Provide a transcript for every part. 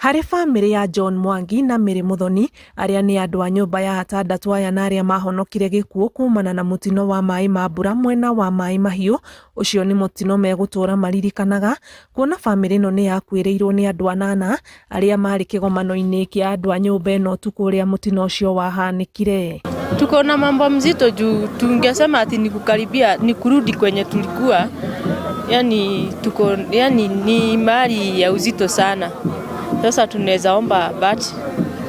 Harĩ bamĩrĩ ya John Mwangi na Mary Muthoni arĩa nĩ andũ a nyũmba ya atandatũ aya na arĩa mahonokire gĩkuũ kumana na mũtino wa maĩ ma mbura mwena wa Maĩ Mahiũ, ũcio nĩ mũtino megũtũra maririkanaga kuona bamĩrĩ ĩno nĩ yakuĩrĩirwo nĩ andũ anana arĩa marĩ kĩgomano-inĩ kĩa andũ a nyũmba ĩno ũtukũ ũrĩa mũtino ũcio wahanĩkire. Tuko na mambo mzito juu tungesema ati ni kukaribia ni kurudi kwenye tulikuwa, yani tuko yani ni mali ya uzito sana. Sasa tunaweza omba but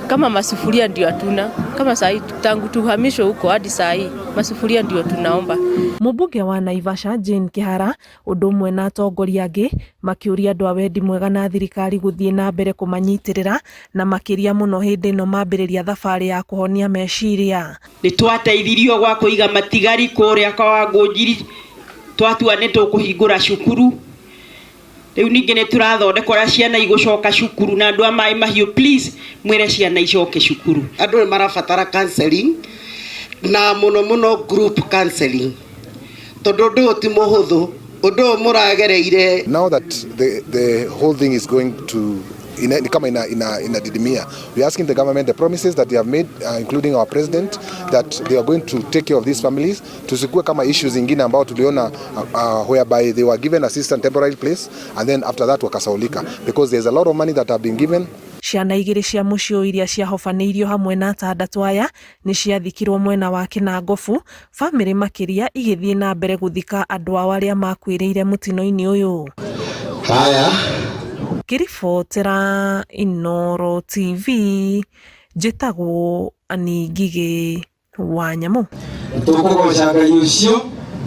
kama masufuria ndio hatuna, kama saa hii tangu tuhamishwe huko hadi saa hii masufuria ndio tunaomba. Mũmbunge wa Naivasha Jane Kihara ũndũ ũmwe na atongoria angĩ makĩũria andũ a wendi mwega na thirikari gũthiĩ na mbere kũmanyitĩrĩra na makĩria mũno hĩndĩ ĩno mambĩrĩria thabarĩ ya kũhonia meciria. Nĩ twateithirio gwa kũiga matigari kũrĩa kwa Wangũnjiri, twatua nĩ tũkũhingũra cukuru. Rĩu ningĩ nĩ tũrathondeka ũrĩa ciana igũcoka cukuru, na andũ a Maĩ Mahiũ, please mwĩre ciana icoke cukuru. Andũ nĩ marabatara counseling, na mũno mũno group counseling, tondũ ũndũ ũyũ ti mũhũthũ, ũndũ ũyũ mũragereire. Now that the whole thing is going to ina, ni kama inadidimia, we are asking the government, the promises that they have made, including our president, that they are going to take care of these families. Tusikue kama issues zingine ambao tuliona whereby they were given assistance, temporary place, and then after that wakasaulika, because there's a lot of money that have been given. Ciana igĩrĩ cia mũciĩ ũyũ iria ciahobanĩirio hamwe na atandatũ aya nĩ ciathikirwo mwena wa Kĩnangobu, bamĩrĩ makĩria igĩthiĩ na mbere gũthika andũ ao arĩa makuĩrĩire mũtino-inĩ ũyũ. Haya. Ngĩribotera Inooro TV, njĩtagwo Annie Ngigĩ wa Nyamũ. Tũkũgoca Ngai ũcio.